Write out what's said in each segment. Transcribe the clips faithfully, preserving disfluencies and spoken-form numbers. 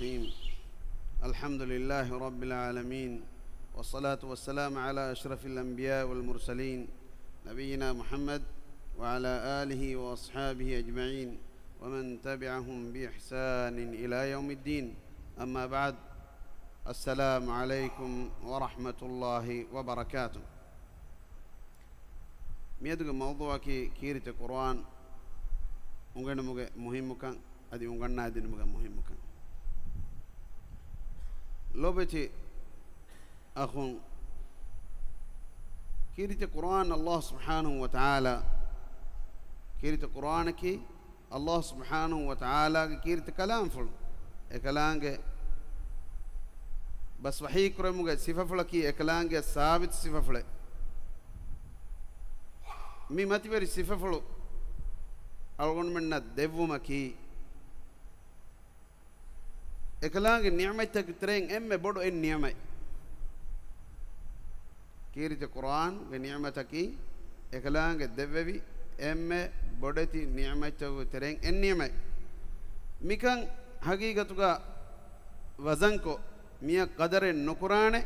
الرحيم. الحمد لله رب العالمين، والصلاة والسلام على أشرف الأنبياء والمرسلين، نبينا محمد وعلى آله وأصحابه أجمعين، ومن تبعهم بإحسان إلى يوم الدين. أما بعد، السلام عليكم ورحمة الله وبركاته. މިއަދުގެ މައުޟޫޢަކީ ކީރިތި ޤުރުއާން އުނގެނުމުގެ މުހިއްމުކަން، އަދި އުނގަންނާދިނުމުގެ މުހިއްމުކަން. ލޯބިވެތި އަޚުން، ކީރިތި ޤުރުއާން ﷲ ސުބްޙާނަހޫ ވަތަޢާލާ، ކީރިތި ޤުރުއާނަކީ ﷲ ސުބްޙާނަހޫ ވަތަޢާލާގެ ކީރިތި ކަލާމްފުޅު. އެކަލާނގެ ބަސް ވަޙީކުރުމުގެ ސިފަފުޅަކީ އެކަލާނގެ ސާބިތު ސިފަފުޅެއް. މި މަތިވެރި ސިފަފުޅު އަޅުގަނޑުމެންނަށް ދެއްވުމަކީ، އެކަލާނގެ ނިޢުމަތްތަކުގެ ތެރެއިން އެންމެ ބޮޑު އެއް ނިޢުމަތް. ކީރިތި ޤުރުއާންގެ ނިޢުމަތަކީ އެކަލާނގެ ދެއްވެވި އެންމެ ބޮޑެތި ނިޢުމަތްތަކުގެ ތެރެއިން އެއް ނިޢުމަތް. މިކަން ޙަޤީޤަތުގަ ވަޒަންކޮށް، މިއަށް ޤަދަރެއް ނުކުރާނެ.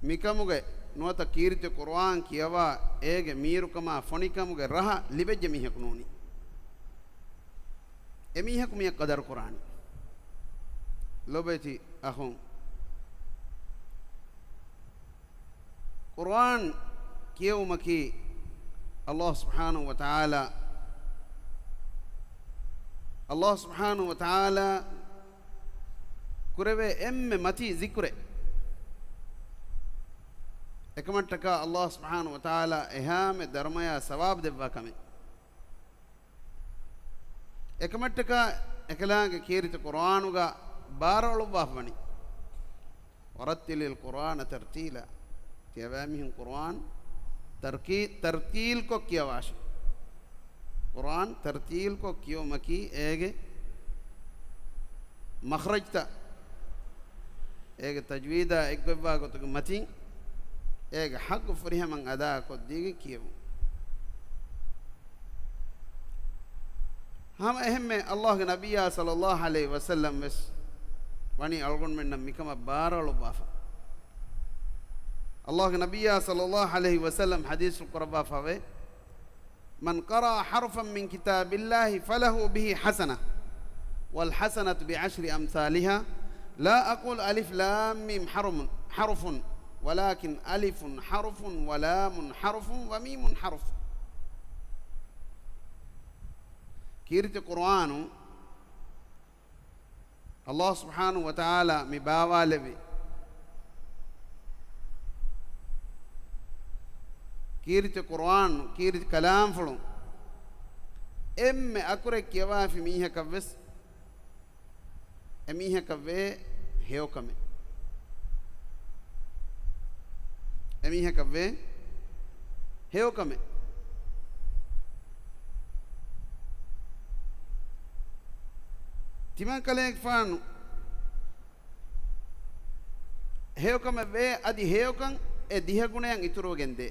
މިކަމުގެ ނުވަތަ ކީރިތި ޤުރުއާން ކިޔަވާ އޭގެ މީރުކަމާ ފޮނިކަމުގެ ރަހަ ލިބެއްޖެ މީހަކު ނޫނީ. އެމީހަކު މިއަށް ޤަދަރު ކުރާނީ. ލޯބިވެތި އަޚުން، ޤުރުއާން ކިޔެވުމަކީ ﷲ ސުބްޙާނަހޫ ވަތަޢާލާ، ﷲ ސުބްޙާނަހޫ ވަތަޢާލާ ކުރެވޭ އެންމެ މަތީ ޒިކުރެއް. އެކަމަށްޓަކާ ﷲ ސުބްޙާނަހޫ ވަތަޢާލާ އެހާމެ ދަރުމަޔާ ސަވާބު ދެއްވާ ކަމެއް. އެކަމަށްޓަކާ އެކަލާނގެ ކީރިތި ޤުރުއާނުގަ ބާރަށް އޮޅުއްވާފަ ވަނީ، ވަރައްތިލިލް ޤުރުއާނަ ތަރްތީލާ. ކިޔަވާ މީހުން ޤުރުއާން ތަރްކީ-، ތަރްތީލްކޮށް ކިޔަވާށި. ޤުރުއާން ތަރްތީލްކޮށް ކިޔުމަކީ އޭގެ މަޚްރަޖްތައް، އޭގެ ތަޖްވީދާ އެއްގޮތްވާ ގޮތުގެ މަތިން، އޭގެ ޙައްޤު ފުރިހަމަން އަދާކޮށްދީގެން ކިޔެވުން. ހަމަ އެހެންމެ ﷲގެ ނަބިއްޔާ ޞައްލައްލާހު ޢަލައިހި ވަސައްލަމް ވެސް ވަނީ އަޅުގަނޑުމެންނަށް މިކަމަށް ބާރަށް އޮޅުއްވާފަ. ﷲގެ ނަބިއްޔާ ޞައްލައްލާހު ޢަލައިހި ވަސައްލަމް ޙަދީޘް ކުރައްވާފަވޭ، من قرأ حرفا من كتاب الله فله به حسنة، والحسنة بعشر أمثالها، لا أقول ألف لام ميم حرم-، حرف، ولكن ألف حرف ولام حرف وميم حرف. ކީރިތި ޤުރުއާނު ﷲ ސުބްޙާނަހޫ ވަތަޢާލާ މި ބާވާލެއްވި ކީރިތި ޤުރުއާން، ކީރިތި ކަލާމްފުޅުން އެންމެ އަކުރެއް ކިޔަވާފި މީހަކަށްވެސް، އެމީހަކަށްވޭ ހެޔޮކަމެއް. އެމީހަކަށްވޭ ހެޔޮކަމެއް. ތިމަންކަލޭގެފާނު ހެޔޮކަމެއް ވޭ، އަދި ހެޔޮކަން އެ ދިހަ ގުނަޔަށް އިތުރުވެގެން ދޭ.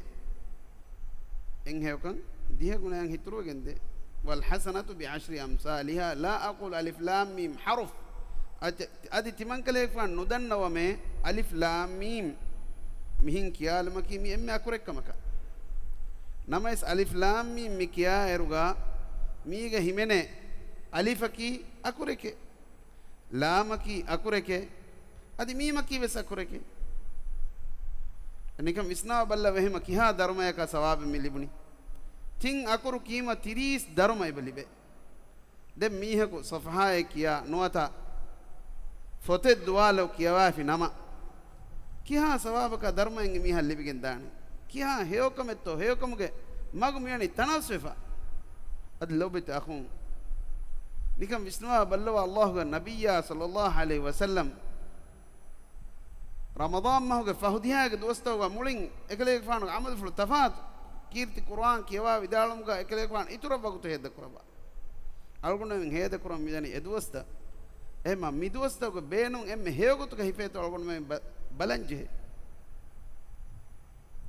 އެއް ހެޔޮކަން ދިހަ ގުނަޔަށް އިތުރުވެގެން ދޭ. والحسنة بعشر أمثالها، لا أقول ألف لام ميم حرف. އަދި، އަދި ތިމަންކަލޭގެފާނު ނުދަންނަވަމޭ އަލިފް ލާމް މީމް މިހިން ކިޔާލުމަކީ މި އެންމެ އަކުރެއް ކަމަކަށް. ނަމަވެސް އަލިފް ލާމް މީމް މި ކިޔާއިރުގަ މީގަ ހިމެނޭ އަލިފަކީ އަކުރެކޭ. ލާމަކީ އަކުރެކޭ، އަދި މީމަކީ ވެސް އަކުރެކޭ. ނިކަން ވިސްނާ ބައްލަވަ އެހެމަ ކިހާ ދަރުމަޔަކާ ސަވާބެއް މި ލިބުނީ؟ ތިން އަކުރު ކީމަ ތިރީސް ދަރުމަ އެބަ ލިބޭ. ދެން މީހަކު ޞަފްޙާއެއް ކިޔާ ނުވަތަ ފޮތެއް ދުވާލައު ކިޔަވާފި ނަމަ، ކިހާ ސަވާބަކާ ދަރުމައެއް އެ މީހަށް ލިބިގެން ދާނެ؟ ކިހާ ހެޔޮކަމެއްތޯ ހެޔޮކަމުގެ މަގު މިވަނީ ތަނައްސުވެފަ. އަދި ލޯބިތި އަޚުން، ނިކަން ވިސްނަވާ ބައްލަވާ، ﷲގެ ނަބިއްޔާ ޞައްލައްލާހު ޢަލައިހި ވަސައްލަމް ރަމަޟާން މަހުގެ ފަހު ދިހާގެ ދުވަސްތަކުގަ މުޅިން އެކަލޭގެފާނުގެ ޢަމަލުފުޅު ތަފާތު. ކީރިތި ޤުރުއާން ކިޔަވާ ވިދާޅުމުގަ އެކަލޭގެފާނު އިތުރަށް ވަގުތު ހޭދަކުރައްވާ. އަޅުގަނޑުމެން ހޭދަކުރަން މިދަނީ އެދުވަސްތައް. އެހެންމަ މިދުވަސްތަކުގެ ބޭނުން އެންމެ ހެޔޮގޮތުގަ ހިފޭތޯ އަޅުގަނޑުމެން ބަ-، ބަލަންޖެހޭ.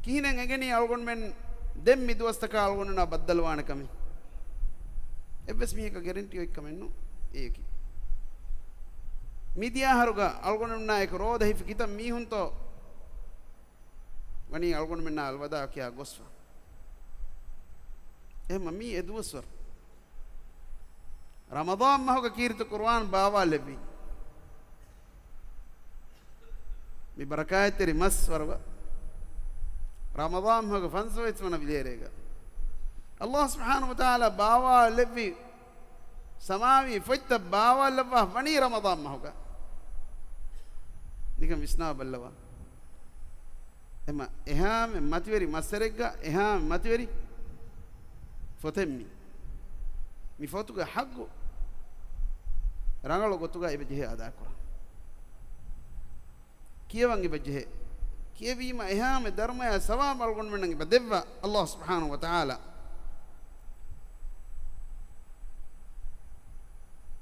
ކިހިނެއް އެނގެނީ އަޅުގަނޑުމެން ދެން މިދުވަސްތަކާ އަޅުގަނޑުމެންނާ ބައްދަލުވާނެ ކަމެއް؟ އެއްވެސް މީހަކަށް ގެރެންޓީ އޮތް ކަމެއް ނޫން އެއަކީ. މިދިޔަ އަހަރުގަ އަޅުގަނޑުމެންނާ އެކު ރޯދަ ހިފި ކިތައް މީހުންތޯ ވަނީ އަޅުގަނޑުމެންނާ އަލްވަދާ ކިޔާ ގޮސްފަ. އެހެންމަ މީ އެ ދުވަސްވަރު. ރަމަޟާން މަހުގަ ކީރިތި ޤުރުއާން ބާވާލެއްވި. މި ބަރަކާތްތެރި މަސް ވަރުގަ ރަމަޟާން މަހުގެ ފަންސަވީސް ވަނަ ވިލޭރޭގަ ﷲ ސުބްޙާނަހޫ ވަތަޢާލާ ބާވާލެއްވި ސަމާވީ ފޮތްތައް ބާވާލައްވާ ވަނީ ރަމަޟާން މަހުގަ. ނިކަން ވިސްނާ ބައްލަވާ. އެމަ އެހާމެ މަތިވެރި މައްސަރެއްގަ އެހާމެ މަތިވެރި ފޮތެއްމި. މި ފޮތުގެ ޙައްޤު ރަނގަޅު ގޮތުގަ އެބަ ޖެހޭ އަދާކުރަން. ކިޔަވަން އެބަ ޖެހޭ. ކިޔެވީމަ އެހާމެ ދަރުމަޔާ ސަވާބު އަޅުގަނޑުމެންނަށް އެބަ ދެއްވާ ﷲ ސުބްޙާނަހޫ ވަތަޢާލާ.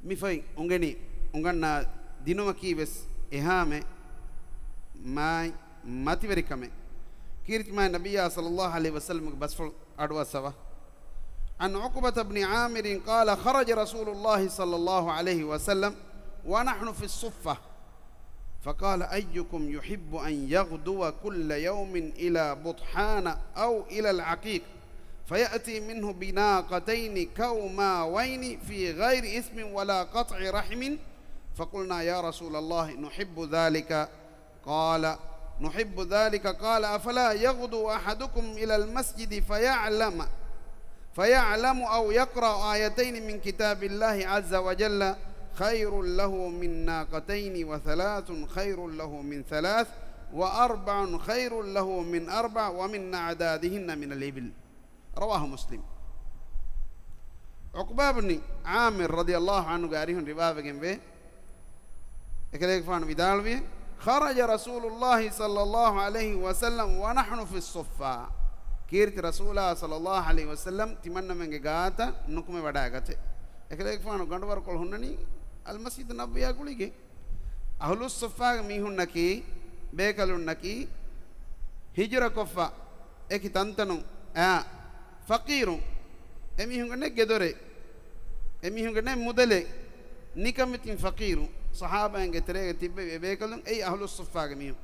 މި ފޮތް އުނގެނި އުނގަންނާ ދިނުމަކީ ވެސް އެހާމެ މާތް މަތިވެރިކަމެއް. ކީރިތި މާތް ނަބިއްޔާ ޞައްލައްލާހު ޢަލައިހި ވަސައްލަމްގެ ބަސްފުޅު އަޑުއައްސަވާ. عن عقبة بن عامر قال: خرج رسول الله صلى الله عليه وسلم ونحن في الصفة، فقال: أيكم يحب أن يغدو كل يوم إلى بطحان أو إلى العقيق، فيأتي منه بناقتين كوماوين في غير إثم ولا قطع رحم؟ فقلنا: يا رسول الله، نحب ذلك. قال: نحب ذلك. قال: أفلا يغدو أحدكم إلى المسجد فيعلم، فيعلم أو يقرأ آيتين من كتاب الله عز وجل خير له من ناقتين، وثلاث خير له من ثلاث، وأربع خير له من أربع، ومن أعدادهن من الإبل. رواه مسلم. ޢުޤުބާ ބުނި ޢާމިރު ރަޟިޔަﷲ ޢަންހުގެ އަރިހުން ރިވާވެގެންވޭ، އެކަލޭގެފާނު ވިދާޅުވި، خرج رسول الله صلى الله عليه وسلم ونحن في الصفة. ކީރިތި ރަސޫލާ ޞައްލައްލާހު ޢަލައިހި ވަސައްލަމް ތިމަންނަމެންގެ ގާތަށް ނުކުމެ ވަޑައިގަތެ. އެކަލޭގެފާނު ގަނޑުވަރުކޮޅު ހުންނަނީ އަލްމަސްޖިދު ނަބަވިއްޔާ ގުޅިގެން. އަހުލުއްޞުއްފާގެ މީހުންނަކީ، ބޭކަލުންނަކީ، ހިޖުރަކޮށްފަ އެކި ތަންތަނުން އައި ފަޤީރުން، އެމީހުންގެ ނެތް ގެދޮރެއް، އެމީހުންގެ ނެތް މުދަލެއް، ނިކަމެތިން ފަޤީރު. ޞަޙާބާއިންގެ ތެރޭގަ ތިއްބެވި އެބޭކަލުން އެއީ އަހުލުއްޞުއްފާގެ މީހުން.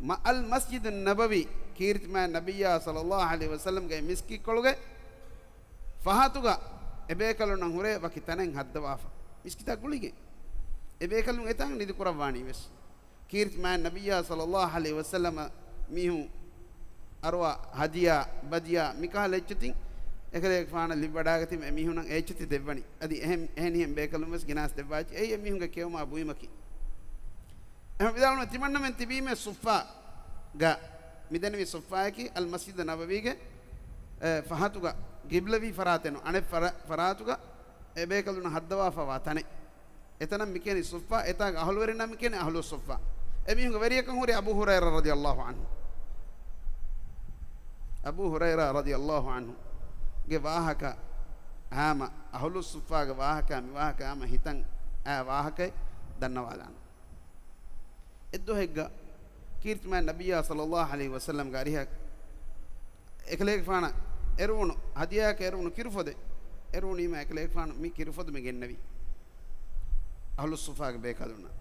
މަ-، އަލްމަސްޖިދު ނަބަވީ، ކީރިތިމާތް ނަބިއްޔާ ޞައްލައްލާހު ޢަލައިހި ވަސައްލަމްގެ މިސްކިތްކޮޅުގެ ފަހަތުގަ އެބޭކަލުންނަށް ހުރޭ ވަކި ތަނެއް ހައްދަވާފަ. މިސްކިތާ ގުޅިގެން. އެބޭކަލުން އެތާނގަ ނިދިކުރައްވާނީ ވެސް. ކީރިތި މާތް ނަބިއްޔާ ޞައްލައްލާހު ޢަލައިހި ވަސައްލަމަ މީހުން އަރުވާ ހަދިޔާ، ބަދިޔާ މިކަހަލަ އެއްޗެތިން އެކަލޭގެފާނަށް ލިބިވަޑާގަތީމަ އެމީހުނަށް އެ އެއްޗެތި ދެއްވަނީ. އަދި އެހެން، އެހެނިހެން ބޭކަލުން ވެސް ގެނާސް ދެއްވާ އެއްޗެއް. އެއީ އެމީހުންގެ ކެއުމާ ބުއިމަކީ. އެހެން ވިދާޅުމަށް ތިމަންނަމެން ތިބީމޭ ޞުއްފާގަ. މިދެންނެވި ޞުއްފާއަކީ އަލްމަސްޖިދު ނަބަވީގެ، އެ، ފަހަތުގަ ގިބްލަވީ ފަރާތެއް ނޫން. އަނެއް ފަރާ-، ފަރާތުގަ އެބޭކަލުންނަށް ހައްދަވާފަވާ ތަނެއް. އެތަނަށް މިކިޔަނީ ޞުއްފާ، އެތާގެ އަހުލުވެރިންނަށް މިކިޔަނީ އަހުލުއްޞުއްފާ. އެމީހުންގެ ވެރިޔަކަށް ހުރީ އަބޫ ހުރައިރާ ރަޟިޔަﷲ ޢަންހު. އަބޫ ހުރައިރާ ރަޟިޔަﷲ ޢަންހުގެ ވާހަކަ ހަމަ އަހުލުއްޞުއްފާގެ ވާހަކަ، މި ވާހަކަ ހަމަ ހިތަށް އައި ވާހަކައެއް ދަންނަވާލާނަން. އެއްދުވަހެއްގަ ކީރިތިމާތް ނަބިއްޔާ ޞައްލައްލާހު ޢަލައިހި ވަސައްލަމްގެ އަރިހަށް އެކަލޭގެފާނަށް އެރުވުނު، ހަދިޔާއަކަށް އެރުވުނު ކިރުފޮދެއް، އެރުވުނީމަ އެކަލޭގެފާނު މި ކިރުފޮދު މި ގެންނެވި އަހުލުއްޞުއްފާގެ ބޭކަލުންނަށް.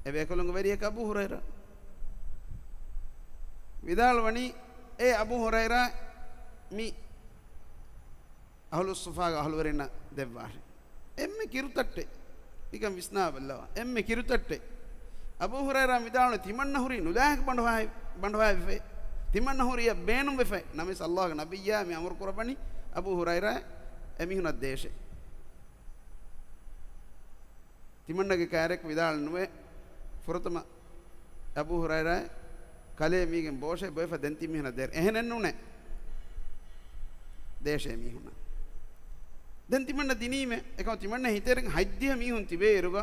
އެ ބޭކަލުންގެ ވެރިޔަކަށް އަބޫ ހުރައިރާ ވިދާޅުވަނީ، އޭ އަބޫ ހުރައިރާ، މި އަހުލުއްޞުއްފާގެ އަހުލުވެރިންނަށް ދެއްވާށޭ. އެންމެ ކިރުތައްޓެއް. ނިކަން ވިސްނާ ބައްލަވާ. އެންމެ ކިރުތައްޓެއް. އަބޫ ހުރައިރާ ވިދާޅުވި ތިމަންނަ ހުރީ ނުލާހިކު ބަނޑުހައި-، ބަނޑުހައިވެފައި. ތިމަންނަ ހުރިއަށް ބޭނުންވެފައި. ނަމަވެސް ﷲގެ ނަބިއްޔާ މި އަމުރު ކުރައްވަނީ އަބޫ ހުރައިރާ އެމީހުނަށް ދޭށޭ. ތިމަންނަގެ ކާރެއް ވިދާޅު ނުވޭ. ފުރަތަމަ އަބޫ ހުރައިރާ ކަލޭ މީގެން ބޯށޭ ބޮއެފަ ދެން ތިމީހުނަށް ދޭށޭ. އެހެނެއް ނޫނޭ. ދޭށޭ މީހުނަށް. ދެން ތިމަންނަ ދިނީމޭ. އެކަމަ ތިމަންނަ ހިތޭރެން ހަތްދިހަ މީހުން ތިބޭ އިރުގަ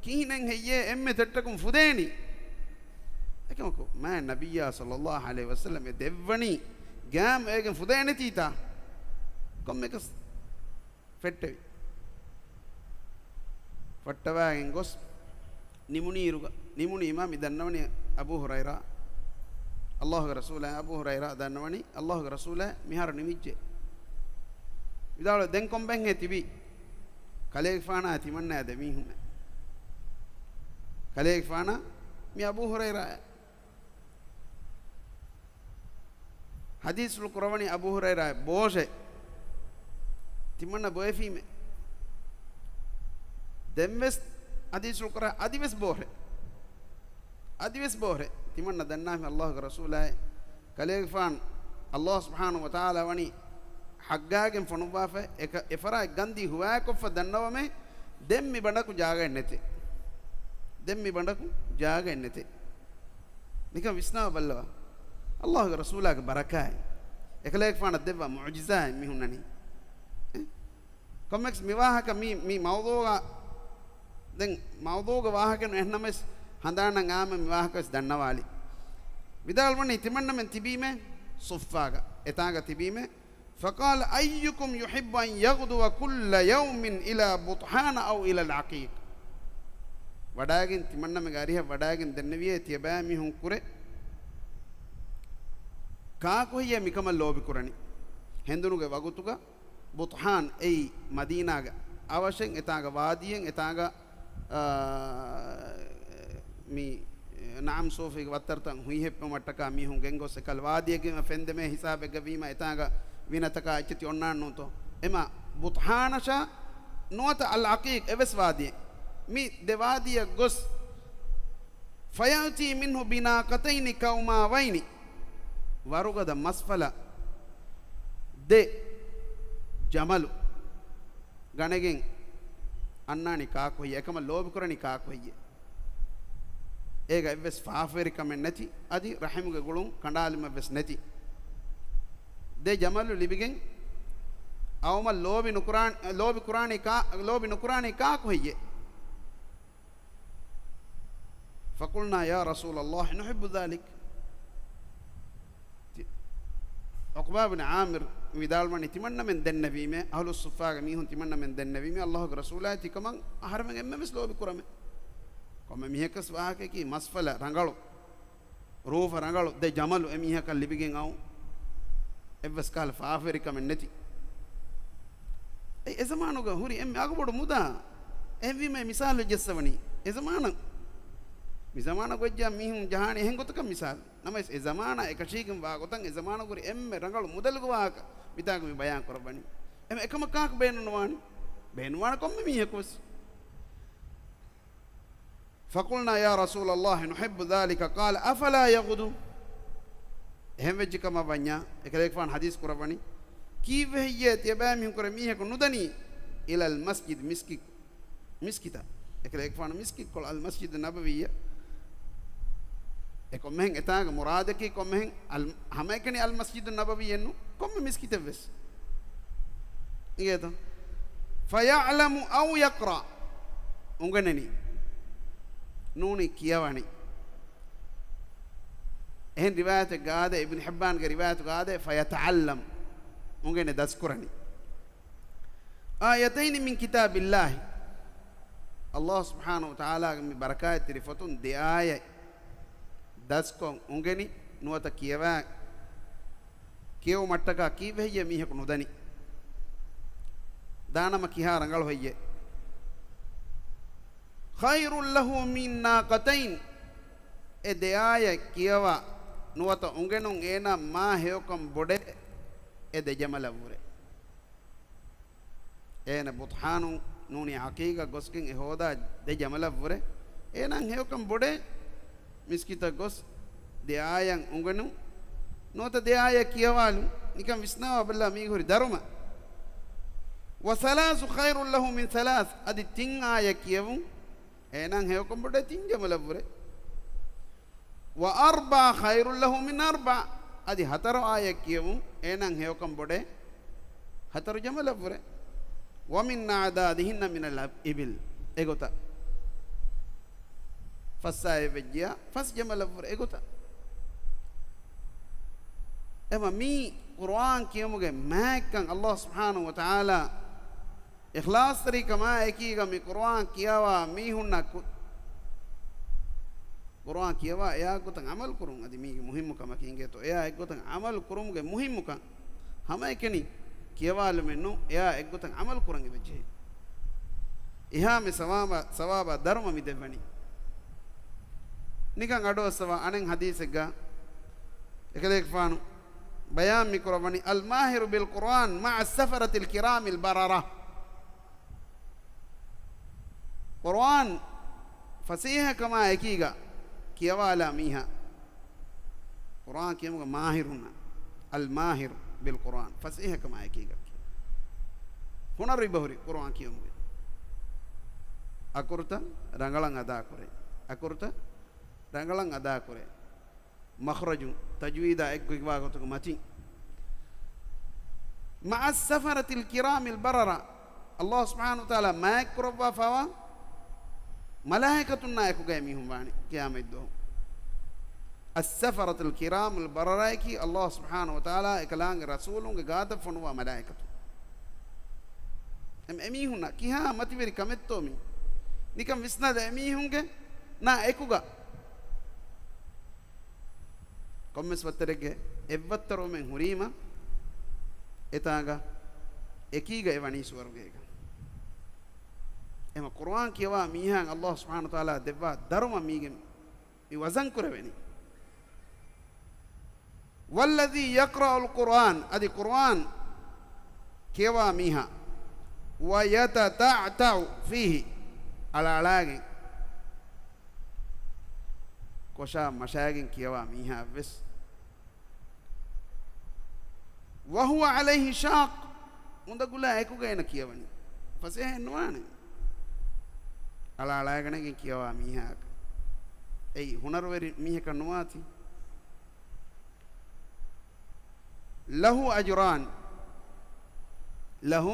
ކިހިނެއް ހެއްޔޭ އެންމެ ތެއްޓަކުން ފުދޭނީ؟ އެކަމަކު މާތް ނަބިއްޔާ ޞައްލައްލާހު ޢަލައިހި ވަސައްލަމް އެ ދެއްވަނީ ގާމް އޭގެން ފުދޭނެތީތާ؟ ކޮންމެކަސް ފެއްޓެވި. ފައްޓަވާގެން ގޮސް ނިމުނީއިރުގަ، ނިމުނީމާ މި ދަންނަވަނީ އަބޫ ހުރައިރާ، ﷲގެ ރަސޫލާ، އަބޫ ހުރައިރާ ދަންނަވަނީ ﷲގެ ރަސޫލާ މިހާރު ނިމިއްޖެ. ވިދާޅުވި ދެން ކޮންބައެއްހޭ ތިބީ؟ ކަލޭގެފާނާ ތިމަންނާ ދެ މީހުންނޭ. ކަލޭގެފާނަށް މި އަބޫ ހުރައިރާ ޙަދީޘްފުޅު ކުރަވަނީ އަބޫ ހުރައިރާ ބޯށޭ. ތިމަންނަ ބޮއެފީމޭ. ދެންވެސް ޙަދީޘްފުޅު ކުރާ އަދިވެސް ބޯށޭ. އަދިވެސް ބޯށޭ. ތިމަންނަ ދަންނާފި އައްލާހުގެ ރަސޫލާއޭ. ކަލޭގެފާނު އައްލާހު ސުބްޙާނަހު ވަތަޢާލާ ވަނީ ޙައްޤާގެން ފޮނުއްވާފަ، އެކަ-، އެފަރާތް ގަންދީ ހުވާކޮށްފަ ދަންނަވަމޭ، ދެން މި ބަނޑަކު ޖާގައެއް ނެތޭ. ދެން މި ބަނޑަކު ޖާގައެއް ނެތޭ. ނިކަން ވިސްނާ ބައްލަވާ. އައްލާހުގެ ރަސޫލާގެ ބަރަކާތް، އެކަލޭގެފާނަށް ދެއްވާ މުޢުޖިޒާތް މި ހުންނަނީ. އެ؟ ކޮންމެސް މި ވާހަކަ މި، މި މައުޟޫޢަށް، ދެން މައުޟޫޢުގެ ވާހަކަ ނު އެހެންނަމަވެސް ހަނދާނަށް އާމެ މި ވާހަކަ ވެސް ދަންނަވާލި. ވިދާޅުވަނީ ތިމަންނަމެން ތިބީމޭ ޞުއްފާގަ، އެތާނގަ ތިބީމޭ. فقال أيكم يحب أن يغدو كل يوم إلى بطحان أو إلى العقيق. ވަޑާގެން ތިމަންނަމެގެ އަރިހަށް ވަޑާގެން ދެންނެވިއޭ ތިޔަބައިމީހުން ކުރެ ކާކު ހެއްޔޭ މިކަމަށް ލޯބި ކުރަނީ؟ ހެނދުނުގެ ވަގުތުގަ ބުޠްޙާން އެއީ މަދީނާގެ އަވަށެއް، އެތާނގަ ވާދީއެއް، އެތާނގަ، އާ، މި ނަޢަމް ސޫފީގެ ވައްތަރުތައް ހުއިހެއްޕެވުމަށްޓަކާ މީހުން ގެންގޮސް އެކަލް ވާދީއެއްގަ ފެންދެމޭ ހިސާބެއްގަ ވީމަ، އެތާނގަ ވިނަތަކާ އެއްޗެތި އޮންނާނެ ނޫންތޯ؟ އެމަ ބުޠްޙާނަށާ ނުވަތަ އަލްޢަޤީޤް އެއްވެސް ވާދީއެއް. މި ދެ ވާދީއަށް ގޮސް فيأتي منه بناقتين كوماوين، ވަރުގަދަ މަސްފަލަ ދެ ޖަމަލު ގަނެގެން އަންނާނީ ކާކު ހެއްޔޭ؟ އެކަމަށް ލޯބިކުރަނީ ކާކު ހެއްޔޭ؟ އޭގަ އެއްވެސް ފާފަވެރިކަމެއް ނެތި، އަދި ރަޙިމުގެ ގުޅުން ކަނޑާލުމެއްވެސް ނެތި ދެ ޖަމަލު ލިބިގެން އައުމަށް ލޯބި ނުކުރާން-، ލޯބި ކުރާނީ ކާ-، ލޯބި ނުކުރާނީ ކާކު ހެއްޔޭ؟ فقلنا يا رسول الله نحب ذلك. ތި-، ޢުޤްބާ ބިން ޢާމިރު ވިދާޅުވަނީ ތިމަންނަމެން ދެންނެވީމޭ، އަހުލުއް ޞުއްފާގެ މީހުން ތިމަންނަމެން ދެންނެވީމޭ، އައްލާހުގެ ރަސޫލާއި ތިކަމަށް އަހަރެމެން އެންމެންވެސް ލޯބި ކުރަމޭ. ކޮންމެ މީހަކަސް ވާހަކައަކީ މަސްފަލަ ރަނގަޅު، ރޫފަ ރަނގަޅު، ދެ ޖަމަލު އެމީހަކަށް ލިބިގެން އައު އެއްވެސް ކަހަލަ ފާފަވެރިކަމެއް ނެތި. އެ، އެޒަމާނުގަ ހުރި އެންމެ އަގުބޮޑު މުދާ. އެހެންވީމަ މިސާލު ޖެއްސަވަނީ އެޒަމާނަށް. މި ޒަމާނަށް ގޮއްޖާ މީހުން ޖަހާނީ އެހެން ގޮތަކަށް މިސާލު. ނަމަވެސް އެ ޒަމާނާ އެކަށީގެން ވާ ގޮތަށް އެ ޒަމާނުގަ ހުރި އެންމެ ރަނގަޅު މުދަލުގެ ވާހަކަ މިތާގަ މި ބަޔާން ކުރައްވަނީ. އެމަ އެކަމަށް ކާކު ބޭނުންނުވާނީ؟ ބޭނުންވާނެ ކޮންމެ މީހަކުވެސް. فقلنا يا رسول الله نحب ذلك، قال أفلا يغدو؟ އެހެންވެއްޖެ ކަމަށް ވަންޏާ، އެކަލޭގެފާނު ޙަދީޘް ކުރައްވަނީ، ކީއްވެ ހެއްޔޭ ތިޔަބައިމީހުން ކުރެ މީހަކު ނުދަނީ؟ إلى المسجد، މިސްކި-، މިސްކިތަށް. އެކަލޭގެފާނު މިސްކިތްކޮޅު އަލްމަސްޖިދު ނަބަވީއަށް. އެ ކޮންމެހެން އެތާގެ މުރާދަކީ ކޮންމެހެން އަލް-، ހަމައެކަނި އަލްމަސްޖިދު ނަބަވީއެއްނު، ކޮންމެ މިސްކިތެއްވެސް. އިނގޭތަ؟ فيعلم أو يقرأ، އުނގެނެނީ. ނޫނީ ކިޔަވަނީ. އެހެން ރިވާޔަތެއް ގާދޭ، އިބްނު ޙިއްބާންގެ ރިވާޔަތު ގާދޭ، فيتعلم، އުނގެނެ ދަސްކުރަނީ. آيتين من كتاب الله، އައްލާހު ސުބްޙާނަހު ވަތަޢާލާގެ މި ބަރަކާތްތެރި ފޮތުން ދެ އާޔަތް ދަސްކޮށް އުނގެނި ނުވަތަ ކިޔަވާ، ކިޔެވުމަށްޓަކާ ކީއްވެ ހެއްޔޭ މީހަކު ނުދަނީ؟ ދާނަމަ ކިހާ ރަނގަޅު ހެއްޔޭ؟ خير له من ناقتين، އެ ދެ އާޔަތް ކިޔަވާ ނުވަތަ އުނގެނުން އޭނާ މާ ހެޔޮކަން ބޮޑޭ އެ ދެ ޖަމަލަށްވުރެ. އޭނަ ބުޠްޙާނު ނޫނީ ޢަޤީޤަށް ގޮސްގެން އެ ހޯދާ ދެ ޖަމަލަށްވުރެ، އޭނާ ހެޔޮކަން ބޮޑޭ މިސްކިތަށް ގޮސް ދެ އާޔަތް އުނގެނުން، ނުވަތަ ދެ އާޔަތް ކިޔަވާލުން، ނިކަން ވިސްނާވާ ބަލާ މީގެ ހުރި ދަރުމަ. وثلاث خير له من ثلاث، އަދި ތިން އާޔަތް ކިޔެވުން، އޭނާ ހެޔޮކަން ބޮޑޭ ތިން ޖަމަލަށްވުރެ. وأربع خير له من أربع، އަދި ހަތަރު އާޔަތް ކިޔެވުން، އޭނާ ހެޔޮކަން ބޮޑޭ ހަތަރު ޖަމަލަށްވުރެ. ومن أعدادهن من الإبل، އެގޮތަށް ފަސް އާޔަތް ވެއްޖިޔާ ފަސް ޖަމަލަށްވުރެ އެގޮތަށް. އެމަ މީ ޤުރުއާން ކިޔުމުގެ މާތްކަން އައްލާހު ސުބްޙާނަހު ވަތަޢާލާ އިޚްލާޞްތެރިކަމާ އެކީގަ މި ޤުރުއާން ކިޔަވާ މީހުންނަށް ކު-، ޤުރުއާން ކިޔަވާ އެއާ އެއްގޮތަށް ޢަމަލު ކުރުން އަދި މީގެ މުހިއްމު ކަމަކީ އިނގޭތޯ، އެއާ އެއްގޮތަށް ޢަމަލު ކުރުމުގެ މުހިއްމުކަން. ހަމައެކަނި ކިޔަވާލުމެއް ނޫން، އެއާ އެއްގޮތަށް ޢަމަލު ކުރަން އެބަޖެހޭ. އެހާމެ ސަވާބާ، ސަވާބާ ދަރުމަ މި ދެއްވަނީ. ނިކަން އަޑުއައްސަވާ އަނެއް ޙަދީޘެއްގަ އެކަލޭގެފާނު ބަޔާން މިކުރައްވަނީ، "الماهر بالقرآن مع السفرة الكرام البررة." ޤުރުއާން ފަސޭހަކަމާ އެކީގަ ކިޔަވާލާ މީހާ، ޤުރުއާން ކިޔަމުގެ މާހިރުންނަށް، الماهر بالقرآن، ފަސޭހަކަމާ އެކީގަ ހުނަރު އެބަހުރި ޤުރުއާން ކިޔުމުގެ. އަކުރުތައް ރަނގަޅަށް އަދާކުރޭ. އަކުރުތައް ރަނގަޅަށް އަދާކުރޭ. މަޚްރަޖު، ތަޖްވީދާ އެއްގޮތްވާ ގޮތުގެ މަތިން. مع السفرة الكرام البررة. ﷲ ސުބްޙާނަހޫ ވަތަޢާލާ މާތްކުރައްވާފައިވާ މަލާއިކަތުންނާ އެކުގައި މީހުން ވާނެ ޤިޔާމަތްދުވަހު. السفرة الكرام البررة އަކީ ﷲ ސުބްޙާނަހޫ ވަތަޢާލާ އެކަލާނގެ ރަސޫލުންގެ ގާތަށް ފޮނުވާ މަލާއިކަތުން. އެމް-، އެމީހުންނަށް ކިހާ މަތިވެރި ކަމެއްތޯ މީ؟ ނިކަން ވިސްނާލަ، އެމީހުންގެ ނާ އެކުގަ ކޮންމެސް ވައްތަރެއްގެ އެއްވައްތަރުވުމެއް ހުރީމަ، އެތާނގަ އެކީގަ އެ ވަނީ ސުވަރުގޭގަ. އެމަ ޤުރުއާން ކިޔަވާ މީހާއަށް ﷲ ސުބްޙާނަހޫ ވަތަޢާލާ ދެއްވާ ދަރުމަ މީގެ މި ވަޒަން ކުރެވެނީ. والذي يقرأ القرآن، އަދި ޤުރުއާން ކިޔަވާ މީހާ، ويتتعتع فيه، އަޅާ އަޅާގެން، ކޮށާ މަށާގެން ކިޔަވާ މީހާ ވެސް، وهو عليه شاق، އުނދަގުލާ އެކުގައި އޭނަ ކިޔަވަނީ. ފަސޭހައެއް ނުވާނެ. އަޅާ އަޅާގަނެގެން ކިޔަވާ މީހާއަކަށް. އެއީ ހުނަރުވެރި މީހަކަށް ނުވާތީ. له أجران. له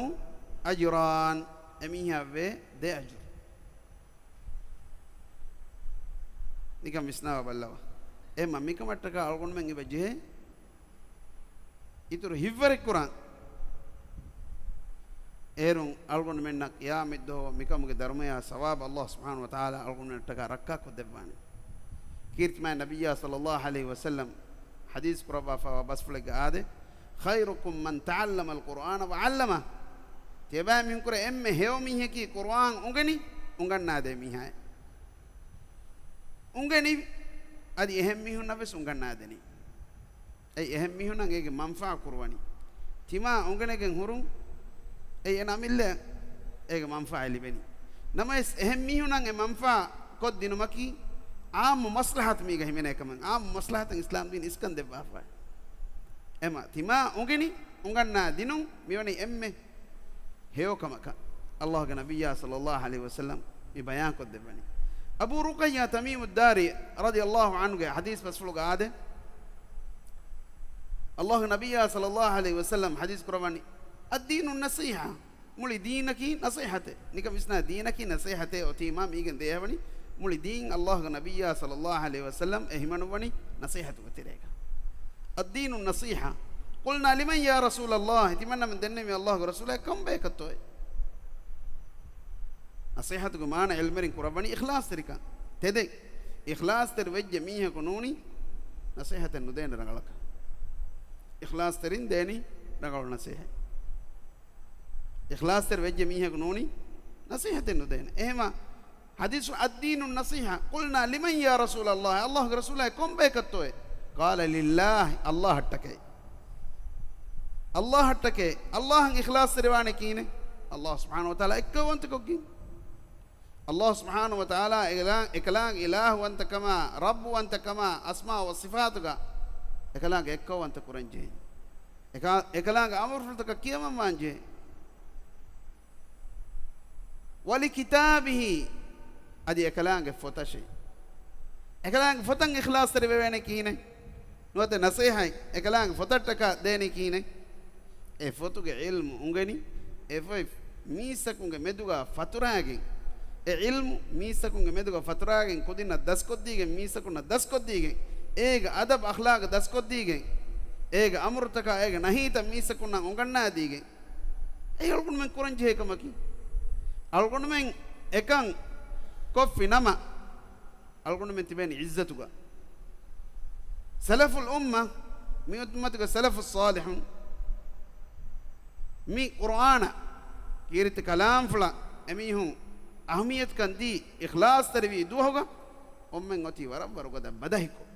أجران. އެމީހާއަށްވޭ ދެ އަޖުރު. ނިކަން ވިސްނާވާ ބައްލަވާ. އެހެންމަ މިކަމަށްޓަކާ އަޅުގަނޑުމެން އެބަ ޖެހޭ އިތުރު ހިތްވަރެއް ކުރަން. އޭރުން އަޅުގަނޑުމެންނަށް ޤިޔާމަތްދުވަހު މިކަމުގެ ދަރުމަޔާ ސަވާބު ﷲ ސުބްޙާނަހޫ ވަތަޢާލާ އަޅުގަނޑުމެންނަށްޓަކާ ރައްކާކޮށްދެއްވާނެ. ކީރިތި މާތް ނަބިއްޔާ ޞައްލައްލާހު ޢަލައިހި ވަސައްލަމް ޙަދީޘް ކުރައްވާފައިވާ ބަސްފުޅެއްގަ އާދޭ، "خيركم من تعلم القرآن وعلمه." ތިޔަބައިމީހުންކުރެ އެންމެ ހެޔޮ މީހަކީ ޤުރުއާން އުނގެނި، އުނގަންނާދޭ މީހާއޭ. އުނގެނި، އަދި އެހެން މީހުންނަށް ވެސް އުނގަންނާދެނީ. އެއީ އެހެން މީހުންނަށް އޭގެ މަންފާ ކުރުވަނީ. ތިމާ އުނގެނެގެން ހުރުން، އެއީ އޭނަ އަމިއްލަ އޭގެ މަންފާ ލިބެނީ. ނަމަވެސް އެހެން މީހުންނަށް އެ މަންފާ ކޮށްދިނުމަކީ އާއްމު މަސްލަހަތު މީގަ ހިމެނޭ ކަމެއް. އާއްމު މަސްލަހަތަށް އިސްލާމް ދީން އިސްކަން ދެއްވާފައި. އެމަ ތިމާ އުނގެނި، އުނގަންނާ ދިނުން މިވަނީ އެންމެ ހެޔޮ ކަމަކަށް ﷲގެ ނަބިއްޔާ ޞައްލައްލާހު ޢަލައިހި ވަސައްލަމް މި ބަޔާންކޮށްދެއްވަނީ. އަބޫ ރުޤައްޔާ ތަމީމުއްދާރީ ރަޟިޔައްލާހު ޢަންހުގެ ޙަދީޘް ބަސްފުޅުގަ އާދޭ، ﷲގެ ނަބިއްޔާ ޞައްލައްލާހު ޢަލައިހި ވަސައްލަމް ޙަދީޘް ކުރައްވަނީ، "الدين النصيحة." މުޅި ދީނަކީ ނަޞޭޙަތޭ. ނިކަން ވިސްނާ، ދީނަކީ ނަޞޭޙަތޭ އޮތީމާ މީގެން ދޭހަވަނީ މުޅި ދީން ﷲގެ ނަބިއްޔާ ޞައްލައްލާހު ޢަލައިހި ވަސައްލަމް އެ ހިމަނުއްވަނީ ނަޞޭޙަތުގެ ތެރޭގަ. "الدين النصيحة." قلنا لمن يا رسول الله؟ ތިމަންނަމެން ދެންނެވި، ﷲގެ ރަސޫލާ، ކޮންބަޔަކަށްތޯއޭ؟ ނަޞޭޙަތުގެ މާނަ ޢިލްމުވެރިން ކުރައްވަނީ އިޚްލާޞްތެރިކަން. ތެދެއް، އިޚްލާޞްތެރި ވެއްޖެ މީހަކު ނޫނީ ނަޞޭޙަތެއް ނުދޭނެ ރަނގަޅަކަށް. އިޚްލާޞްތެރިން ދޭނީ ރަނގަޅު ނަޞޭޙަތް. އިޚްލާޞްތެރި ވެއްޖެ މީހަކު ނޫނީ ނަޞޭޙަތެއް ނުދޭނެ. އެހެމަ ޙަދީޘު، "الدين النصيحة." قلنا لمن يا رسول الله؟ ﷲގެ ރަސޫލާ، ކޮންބަޔަކަށްތޯއޭ؟ قال لله، ﷲއަށްޓަކައި. ﷲއަށްޓަކައި. ﷲއަށް އިޚްލާޞްތެރިވާނެ ކިހިނެއް؟ ﷲ ސުބްޙާނަހޫ ވަތަޢާލާ އެއްކައުވަންތަކޮށްގެން. ﷲ ސުބްޙާނަހޫ ވަތަޢާލާ އެކަލާ، އެކަލާނގެ އިލާހުވަންތަކަމާ، ރައްބުވަންތަކަމާ، އަސްމާ ވަ ޞިފާތުގަ އެކަލާނގެ އެއްކައުވަންތަ ކުރަންޖެހޭ. އެކާ، އެކަލާނގެ އަމުރުފުޅުތަކަށް ކިޔަވަން ވާންޖެހޭ. ވަލިކިތާބިހި، އަދި އެކަލާނގެ ފޮތަށޭ. އެކަލާނގެ ފޮތަށް އިޚްލާޞްތެރިވެވޭނެ ކިހިނެއް؟ ނުވަތަ ނަޞޭޙަތް އެކަލާނގެ ފޮތަށްޓަކާ ދޭނީ ކިހިނެއް؟ އެ ފޮތުގެ ޢިލްމު އުނގެނި، އެ ފޮތް މީސްތަކުންގެ މެދުގަ ފަތުރާގެން، އެ ޢިލްމު މީސްތަކުންގެ މެދުގަ ފަތުރާގެން، ކުދިންނަށް ދަސްކޮށްދީގެން، މީސްތަކުންނަށް ދަސްކޮށްދީގެން، އޭގެ އަދަބު އަޚްލާގު ދަސްކޮށްދީގެން، އޭގެ އަމުރުތަކާ އޭގެ ނަހީތައް މީސްތަކުންނަށް އުނގަންނާދީގެން، އެއީ އަޅުގަނޑުމެން ކުރަންޖެހޭ ކަމަކީ. އަޅުގަނޑުމެން އެކަން ކޮށްފި ނަމަ، އަޅުގަނޑުމެން ތިބޭނީ ޢިއްޒަތުގަ. ސަލަފުލް އުއްމަ، މި އުއްމަތުގެ ސަލަފު ޞާލިޙުން، މި ޤުރުއާނަށް، ކީރިތި ކަލާމްފުޅަށް އެމީހުން އަހައްމިއްޔަތުކަން ދީ، އިޚްލާޞްތެރިވީ ދުވަހުގަ، އޮންމެން އޮތީ ވަރަށް ވަރުގަދަ ބަދަހިކޮށް.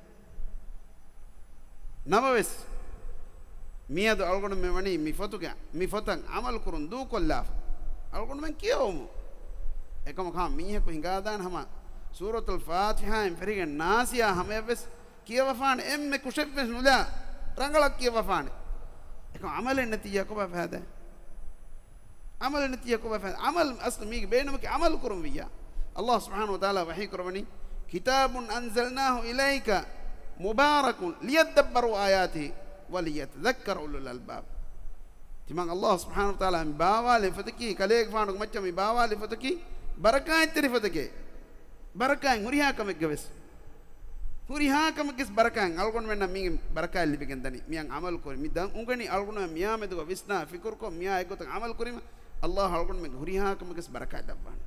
ނަމަވެސް، މިއަދު އަޅުގަނޑުމެން ވަނީ މި ފޮތުގެ، މި ފޮތަށް ޢަމަލު ކުރުން ދޫކޮށްލާފަ. އަޅުގަނޑުމެން ކިޔަވަމު. އެކަމަކު ހަމަ މީހަކު ހިނގާދާނެ ހަމަ ސޫރަތުލް ފާތިޙާއިން ފެށިގެން ނާސިޔާ ހަމަޔަށްވެސް ކިޔަވަފާނެ، އެންމެ ކުށެއްވެސް ނުލާ، ރަނގަޅަށް ކިޔަވަފާނެ. އެކަމަކު ޢަމަލެއް ނެތިއްޔާ ކޮބާ ފައިދާ؟ ޢަމަލެއް ނެތިއްޔާ ކޮބާ ފައިދާ؟ ޢަމަލު އަސްލު މީގެ ބޭނުމަކީ ޢަމަލު ކުރުން ވިއްޔާ. ﷲ ސުބްޙާނަހޫ ވަތަޢާލާ ވަޙީ ކުރައްވަނީ، كتاب أنزلناه إليك مبارك ليدبروا آياته وليتذكر أولو الألباب. ތިމަން ﷲ ސުބްޙާނަހޫ ވަތަޢާލާ މި ބާވާލި ފޮތަކީ، ކަލޭގެފާނުގެ މައްޗަށް މި ބާވާލި ފޮތަކީ ބަރަކާތްތެރި ފޮތެކޭ. ބަރަކާތް ހުރިހާ ކަމެއްގަ ވެސް. ހުރިހާ ކަމެއްގެ ވެސް ބަރަކާތް އަޅުގަނޑުމެންނަށް މީގެ ބަރަކާތް ލިބިގެން ދަނީ. މިއަށް ޢަމަލު ކުރި. މި ދަން އުނގެނި އަޅުގަނޑުމެން މިއާ މެދުގަ ވިސްނާ ފިކުރުކޮށް، މިއާ އެއްގޮތަށް ޢަމަލު ކުރީމަ، ﷲ އަޅުގަނޑުމެންގެ ހުރިހާ ކަމެއްގެ ވެސް ބަރަކާތް ލައްވާނެ.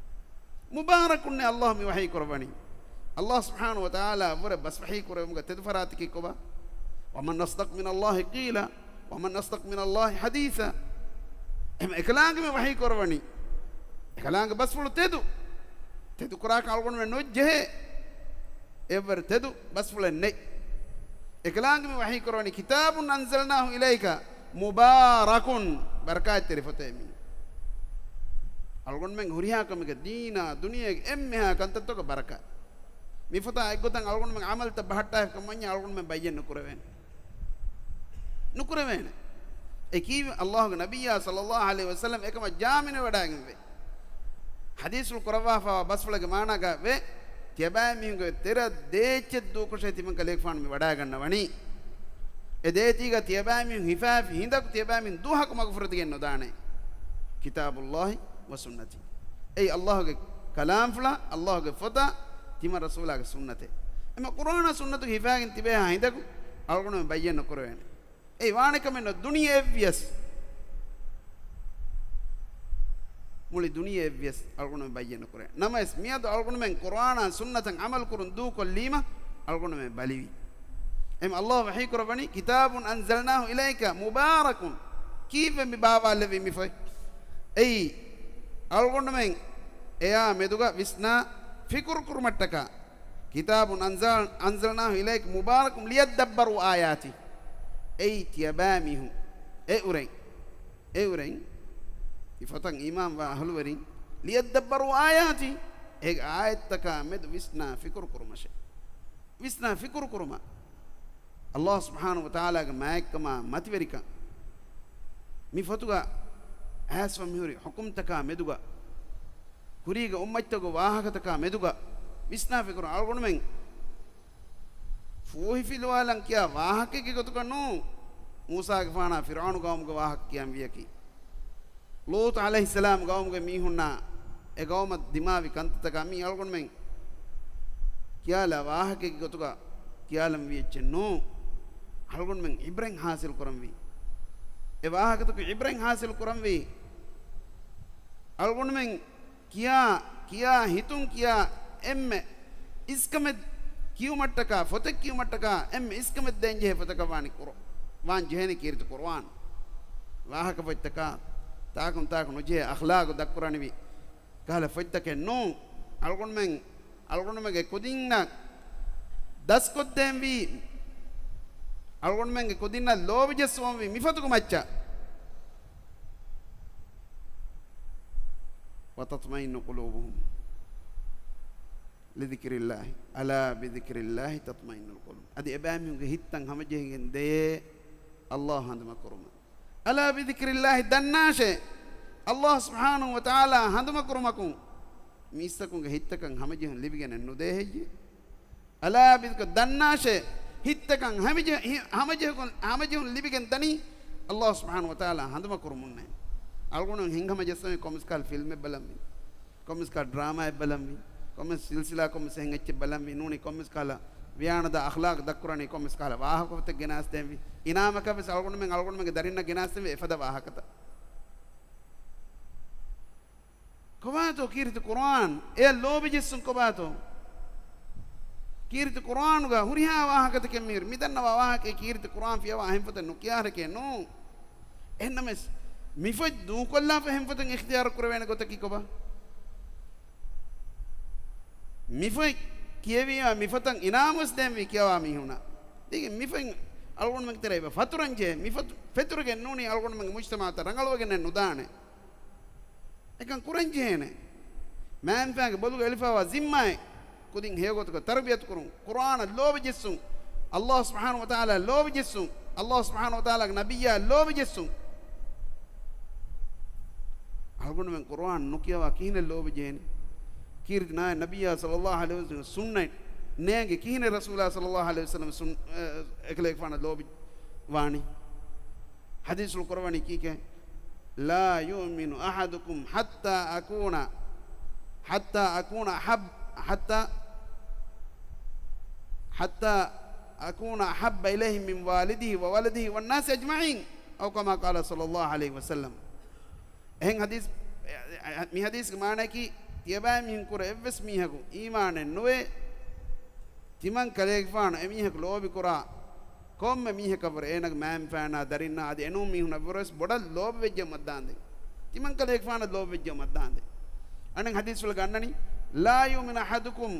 މުބާރަކުންނޭ ﷲ މި ވަޙީ ކުރައްވަނީ. ﷲ ސުބްޙާނަހޫ ވަތަޢާލާ ވުރެ ބަސް ވަޙީ ކުރެވުމުގެ ތެދު ފަރާތަކީ ކޮބާ؟ ومن أصدق من الله قيلا ومن أصدق من الله حديثا. އެހެން އެކަލާނގެ މި ވަޙީ ކުރައްވަނީ. އެކަލާނގެ ބަސްފުޅު ތެދު. ތެދު ކުރާކަށް އަޅުގަނޑުމެން ނުޖެހޭ. އެއްވަރު ތެދު ބަސްފުޅެއް ނެތް. އެކަލާނގެ މި ވަޙީ ކުރައްވަނީ، كتاب أنزلناه إليك مبارك، ބަރަކާތްތެރި ފޮތެއް މީ. އަޅުގަނޑުމެން ހުރިހާ ކަމެއްގެ، ދީނާ ދުނިޔޭގެ އެންމެހާ ކަންތައްތަކަށް ބަރަކާތް. މި ފޮތާ އެއްގޮތަށް އަޅުގަނޑުމެން ޢަމަލުތައް ބަހައްޓާފިކަމަށް ވަންޏާ އަޅުގަނޑުމެން ބައްޔެއް ނުކުރެވޭނެ. ނުކުރެވޭނެ. އެކީ ﷲގެ ނަބިއްޔާ ޞައްލައްލާހު ޢަލައިހި ވަސައްލަމް އެކަމަށް ޖާމިނުވެވަޑައިގެންވޭ. ޙަދީޘްފުޅު ކުރައްވާފައިވާ ބަސްފުޅެއްގެ މާނާގަ ވޭ، ތިޔަބައިމީހުންގެ ތެރަ ދޭއްޗެއް ދޫކޮށޭ ތިމަން ކަލޭގެފާނު މި ވަޑައިގަންނަވަނީ. އެ ދޭތީގަ ތިޔަބައިމީހުން ހިފާފި ހިނދަކު ތިޔަބައިމީހުން ދުވަހަކު މަގުފުރެދިގެން ނުދާނެ. كتاب الله وسنتي. އެއީ ﷲގެ ކަލާމްފުޅާ، ﷲގެ ފޮތާ، ތިމަން ރަސޫލާގެ ސުންނަތެއް. އެމަ ޤުރްއާނާ ސުންނަތުގެ ހިފާގެން ތިބޭހާ ހިނދަކު އަޅުގަނޑުމެން ބައްޔެއް ނުކުރެވޭނެ. އެއީ ވާނެ ކަމެއް ނޫން، ދުނިޔެ އެއްވިޔަސް. މުޅި ދުނިޔެ އެއްވިޔަސް އަޅުގަނޑުމެން ބައްޔެއް ނުކުރޭ. ނަމަވެސް، މިއަދު އަޅުގަނޑުމެން ޤުރްއާނާ ސުންނަތަށް ޢަމަލު ކުރުން ދޫކޮށްލީމަ، އަޅުގަނޑުމެން ބަލިވި. އެހެން ﷲ ވަޙީ ކުރައްވަނީ، كتاب أنزلناه إليك مبارك. ކީއްވެ މި ބާވާލެވީ މި ފޮތް؟ އެއީ، އަޅުގަނޑުމެން އެޔާ މެދުގަ ވިސްނާ ފިކުރު ކުރުމަށްޓަކާ. كتاب أنزل، أنزلناه إليك مبارك ليدبروا آياته. އެއީ ތިޔަބައިމީހުން އެއުރެން، އެއުރެން މި ފޮތަށް އީމާންވާ އަހުލުވެރިން، ليدبروا آياته، އޭގެ އާޔަތްތަކާ މެދު ވިސްނާ ފިކުރު ކުރުމަށެ. ވިސްނާ ފިކުރު ކުރުމަށް. ﷲ ސުބްޙާނަހޫ ވަތަޢާލާގެ މާތްކަމާ މަތިވެރިކަން، މި ފޮތުގަ އައިސްފަ މިހުރި ޙުކުމްތަކާ މެދުގަ، ކުރީގެ އުއްމަތްތަކުގެ ވާހަކަތަކާ މެދުގަ ވިސްނާ ފިކުރު އަޅުގަނޑުމެން ފޫހިފިލުވާލަން ކިޔާ ވާހަކައެއްގެ ގޮތުގަ ނޫން، މޫސާގެފާނާ ފިރްޢައުނު ގައުމުގެ ވާހަކަ ކިޔަން ވިޔަކީ. ލޫޠު ޢަލައިހިއްސަލާމް ގައުމުގެ މީހުންނާ އެ ގައުމަށް ދިމާވި ކަންތައްތަކާ މީ އަޅުގަނޑުމެން ކިޔާލާ ވާހަކައެއްގެ ގޮތުގަ ކިޔާލަން ވި އެއްޗެއް ނޫން. އަޅުގަނޑުމެން ޢިބްރަތް ޙާޞިލް ކުރަންވީ. އެ ވާހަކަތަކުން ޢިބްރަތް ޙާޞިލް ކުރަންވީ. އަޅުގަނޑުމެން ކިޔާ، ކިޔާ، ހިތުން ކިޔާ އެންމެ އިސްކަމެއް ކިޔުމަށްޓަކާ، ފޮތެއް ކިޔުމަށްޓަކާ އެންމެ އިސްކަމެއް ދޭންޖެހޭ ފޮތަކަށް ވާނީ ޤުރު، ވާން ޖެހޭނީ ކީރިތި ޤުރުއާން. ވާހަކަ ފޮތްތަކާ ތާކުން ތާކު ނުޖެހޭ އަޚްލާޤު ދައްކުރާނެވި ކަހަލަ ފޮތްތަކެއް ނޫން. އަޅުގަނޑުމެން، އަޅުގަނޑުމެންގެ ކުދިންނަށް ދަސްކޮށްދޭންވީ، އަޅުގަނޑުމެންގެ ކުދިންނަށް ލޯބި ޖެއްސުވަންވީ މި ފޮތުގެ މައްޗަށް. وتطمئن قلوبهم لذكر الله ألا بذكر الله تطمئن القلوب. އަދި އެބައިމީހުންގެ ހިތްތައް ހަމަޖެހިގެން ދޭ ﷲ ހަނދުމަކުރުމަށް. ألا بذكر الله، ދަންނާށޭ، ﷲ ސުބްޙާނަހޫ ވަތަޢާލާ ހަނދުމަކުރުމަކުން މީސްތަކުންގެ ހިތްތަކަށް ހަމަޖެހުން ލިބިގެނެއް ނުދޭ ހެއްޔޭ؟ ألا بذكر، ދަންނާށޭ، ހިތްތަކަށް ހަމަޖެ-، ހި-، ހަމަޖެހުން، ހަމަޖެހުން ލިބިގެން ދަނީ ﷲ ސުބްޙާނަހޫ ވަތަޢާލާ ހަނދުމަކުރުމުންނޭ. އަޅުގަނޑު ހިނގަމަޖެއްސަމޭ ކޮންމެސް ކަހަލަ ފިލްމެއް ބަލަންވީ، ކޮންމެސް ކަހަލަ ޑްރާމާއެއް ބަލަންވީ، ކޮންމެސް ސިލްސިލާ ކޮންމެސް އެހެން އެއްޗެއް ބަލަންވީ، ނޫނީ ކޮންމެސް ކަހަލަ ވިޔާނުދާ އަޚްލާޤު ދައްކުރާނީ، ކޮންމެސް ކަހަލަ ވާހަކަފޮތެއް ގެނައަސްދޭންވީ. އިނާމަކަށްވެސް އަޅުގަނޑުމެން އަޅުގަނޑުމެންގެ ދަރިންނަށް ގެނައަސްދޭންވީ އެފަދަ ވާހަކަތައް. ކޮބާތޯ ކީރިތި ޤުރުއާން؟ އެޔަށް ލޯބި ޖެއްސުން ކޮބާތޯ؟ ކީރިތި ޤުރުއާނުގަ ހުރިހާ ވާހަކަތަކެއް މިހިރި މިދަންނަވާ ވާހަކައެއް ކީރިތި ޤުރުއާން ފިޔަވާ އެހެން ފޮތެއް ނުކިޔާހެރެކޭ ނޫން. އެހެންނަމަވެސް، މިފޮތް ދޫކޮށްލާފަ އެހެން ފޮތެއް އިޚްތިޔާރު ކުރެވޭނެ ގޮތަކީ ކޮބާ؟ މިފޮތް ކިޔެވީމާ މިފޮތަށް އިނާމުވެސް ދޭންވީ ކިޔަވާ މީހުންނަށް. ދީގެ މިފޮތް އަޅުގަނޑުމެންގެ ތެރޭ އެބަ ފަތުރަން ޖެހޭ. މިފޮތު ފެތުރެގެން ނޫނީ އަޅުގަނޑުމެންގެ މުޖްތަމަޢަތަށް ރަނގަޅުވެގެންނެއް ނުދާނެ. އެކަން ކުރަން ޖެހޭނެ. މައިންފާގެ ބޮލުގަ އެޅިފައިވާ ޒިންމާއެއް ކުދިން ހެޔޮގޮތުގަ ތަރުބިޔަތު ކުރުން، ޤުރްއާނަށް ލޯބި ޖެއްސުން، ﷲ ސުބްޙާނަހޫ ވަތަޢާލާ ލޯބި ޖެއްސުން، ﷲ ސުބްޙާނަހޫ ވަތަޢާލާގެ ނަބިއްޔާ ލޯބި ޖެއްސުން. އަޅުގަނޑުމެން ޤުރްއާން ނުކިޔަވާ ކިހިނެއް ލޯބި ޖެހޭނެ؟ ކީރިތި ނާޔަކް ނަބިއްޔާ ޞައްލައްލާހު ޢަލައިހި ވަސައްލަމް ސުންނަތް ނޭނގެ ކިހިނެއް ރަސޫލާ ޞައްލައްލާހު ޢަލައިހި ވަސައްލަމް ސުން-، އެ، އެކަލޭގެފާނަށް ލޯބި ވާނީ؟ ޙަދީޘްފުޅު ކުރައްވަނީ ކީކޭ؟ لا يؤمن أحدكم حتى أكون، حتى أكون أحب، حتى، حتى أكون أحب إليه من والده وولده والناس أجمعين، أو كما قال صلى الله عليه وسلم. އެހެން ޙަދީޘް، މި ޙަދީޘްގެ މާނައަކީ، ތިޔަބައިމީހުން ކުރެ އެއްވެސް މީހަކު އީމާނެއް ނުވޭ، ތިމަން ކަލޭގެފާނު އެމީހަކު ލޯބިކުރާ ކޮންމެ މީހަކަށްވުރެ އޭނަގެ މައިންފާނާ ދަރިންނާ އަދި އެނޫން މީހުނަށްވުރެވެސް ބޮޑަށް ލޯބިވެއްޖެއްޔާ މައްދާނދޭ. ތިމަން ކަލޭގެފާނަށް ލޯބިވެއްޖެއްޔާ މައްދާނދޭ. އަނެއް ޙަދީޘްފުޅަކަށް އަންނަނީ، لا يؤمن أحدكم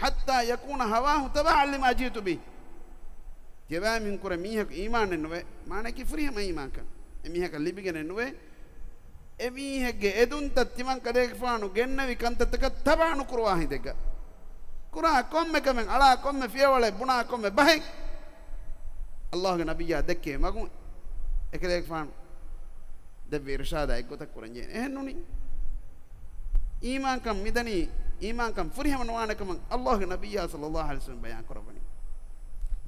حتى يكون هواه تبعا لما جئت به. ތިޔަބައިމީހުން ކުރެ މީހަކު އީމާނެއް ނުވޭ، މާނައަކީ ފުރިހަމަ އީމާންކަން. އެމީހަކަށް ލިބިގެނެއް ނުވޭ، އެމީހެއްގެ އެދުންތައް ތިމަން ކަލޭގެފާނު ގެންނެވި ކަންތައްތަކަށް ތަބާ ނުކުރުވާ ހިނދެއްގަ. ކުރާ ކޮންމެ ކަމެއް، އަޅާ ކޮންމެ ފިޔަވަޅެއް، ބުނާ ކޮންމެ ބަހެއް، ﷲގެ ނަބިއްޔާ ދެއްކޭ މަގުން އެކަލޭގެފާނު ދެއްވި އިރުޝާދާ އެއްގޮތަށް ކުރަންޖެހޭނެ. އެހެންނޫނީ އީމާންކަން މިދަނީ، އީމާންކަން ފުރިހަމަ ނުވާނެ ކަމަށް ﷲގެ ނަބިއްޔާ ޞައްލައްލާހު ޢަލައިހި ވަސައްލަމް ބަޔާން ކުރައްވަނީ.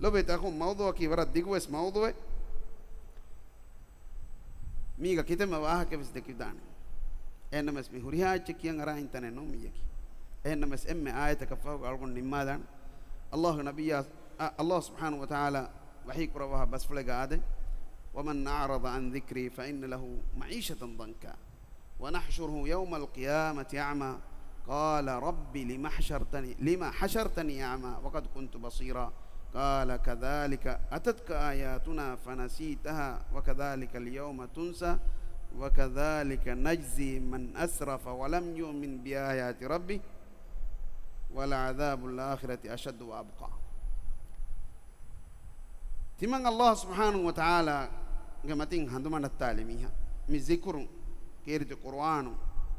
ލޮބުވެތި އަޚުން، މައުޟޫޢަކީ ވަރަށް ދިގުވެސް މައުޟޫޢެއް. މީގަ ކިތަންމެ ވާހަކަ ވެސް ދެކިދާނެ. އެހެންނަމަވެސް މި ހުރިހާ އެއްޗެއް ކިޔަން އަރާ އިންތަނެއް ނޫން މިއަކީ. އެހެންނަމަވެސް އެންމެ އާޔަތަކަށް ފަހުގަ އަޅުގަނޑު ނިންމާލާނެ. ﷲގެ ނަބިއްޔާ، އަ، ﷲ ސުބްޙާނަހޫ ވަތަޢާލާ ވަޙީ ކުރައްވާ ބަސްފުޅެއްގަ އާދޭ، ومن أعرض عن ذكري فإن له معيشة ضنكا ونحشره يوم القيامة أعمى قال رب لم حشرتني، لم حشرتني أعمى وقد كنت بصيرا قال كذلك أتتك آياتنا فنسيتها وكذلك اليوم تنسى وكذلك نجزي من أسرف ولم يؤمن بآيات ربه ولعذاب الآخرة أشد وأبقى. ތިމަން ﷲ ސުބްޙާނަހޫ ވަތަޢާލާގެ މަތިން ހަނދުމަ ނައްތާލި މީހާ، މި ޒިކުރު، ކީރިތި ޤުރުއާނު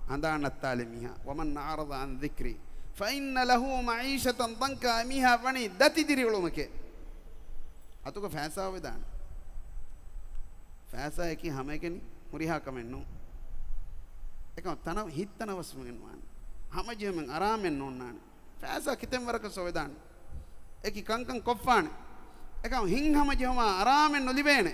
ހަނދާން ނައްތާލި މީހާ، ومن أعرض عن ذكري فإن له معيشة ضنكا، އެމީހާ ވަނީ ދަތި ދިރިއުޅުމެކޭ. އަތުގަ ފައިސާ އޮވެދާނެ. ފައިސާއަކީ ހަމައެކަނި ހުރިހާ ކަމެއް ނޫން. އެކަމަށް ތަނަ-، ހިތްތަނަވަސްވެގެން ވާނެ. ހަމަޖެހުމެއް އަރާމެއް ނޯންނާނެ. ފައިސާ ކިތަން ވަރަކަށް ސޮވެދާނެ. އެކި ކަންކަން ކޮށްފާނެ. އެކަމަ ހިތްހަމަޖެހުމާ އަރާމެއް ނުލިބޭނެ.